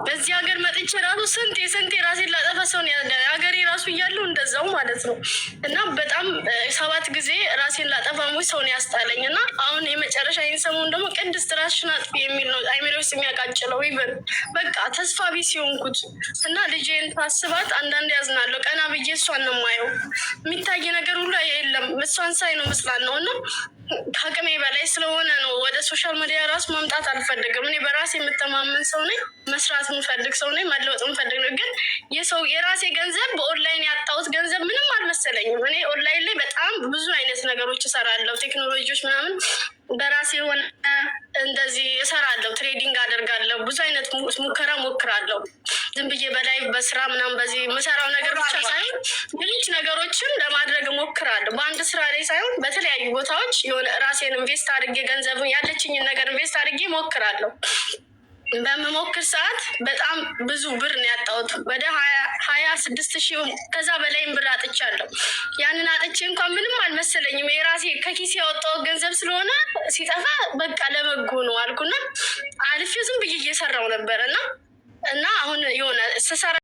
በዚህ ሀገር መጥቼ ራሱ ስንቴ ስንቴ ራሴን ላጠፋ ሰውን ሀገሬ ራሱ እያለሁ እንደዛው ማለት ነው። እና በጣም 7 ጊዜ ራሴን ላጠፋ ሞት ሰውን ያስጣለኝ። እና አሁን የመጨረሻ ይህን ሰሞን ደግሞ ቅድስት ራስሽን አጥፊ የሚል ነው አይምሮዬ ውስጥ የሚያቃጭለው። ይበል በቃ ተስፋ ቢስ የሆንኩት እና ልጄን ሳስባት አንዳንዴ ያዝናለሁ። ቀና ብዬ እሷን ነው የማየው። የሚታይ ነገር ሁሉ የለም፣ እሷን ሳይ ነው ምስላል ነው። እና ከአቅሜ በላይ ስለሆነ ነው ወደ social media ራሱ መምጣት አልፈልግም። እኔ በራሴ የምተማመን ሰው ነኝ። መስራት የምፈልግ ሰው ነኝ። መለወጥ የምፈልግ ነው። ግን የሰው የራሴ ገንዘብ በኦንላይን ያጣሁት ገንዘብ ምንም አልመሰለኝም። እኔ ኦንላይን ላይ በጣም ብዙ አይነት ነገሮች እሰራለሁ። ቴክኖሎጂዎች ምናምን በራሴ የሆነ እንደዚህ እሰራለሁ። Trading አደርጋለሁ። ብዙ አይነት ሙከራ ሞክራለሁ። ዝም ብዬ በላይ በስራ ምናምን በዚህ የምሰራው ነገር ብቻ ሳይሆን ሌሎች ነገሮችን ለማድረግ እሞክራለሁ። በአንድ ስራ ላይ ሳይሆን በተለያዩ ቦታዎች የሆነ ራሴን invest አድርጌ፣ ገንዘብ ያለችኝን ነገር invest አድርጌ እሞክራለሁ። በምሞክር ሰዓት በጣም ብዙ ብር ነው ያጣሁት። ወደ 26,000 ከዛ በላይም ብር አጥቻለሁ። ያንን አጥቼ እንኳን ምንም አልመሰለኝም። የራሴ ከኪሴ ያወጣሁት ገንዘብ ስለሆነ ሲጠፋ በቃ ለበጎ ነው አልኩና አልፌ ዝም ብዬ እየሰራው ነበር። እና አሁን የሆነ ስሰራ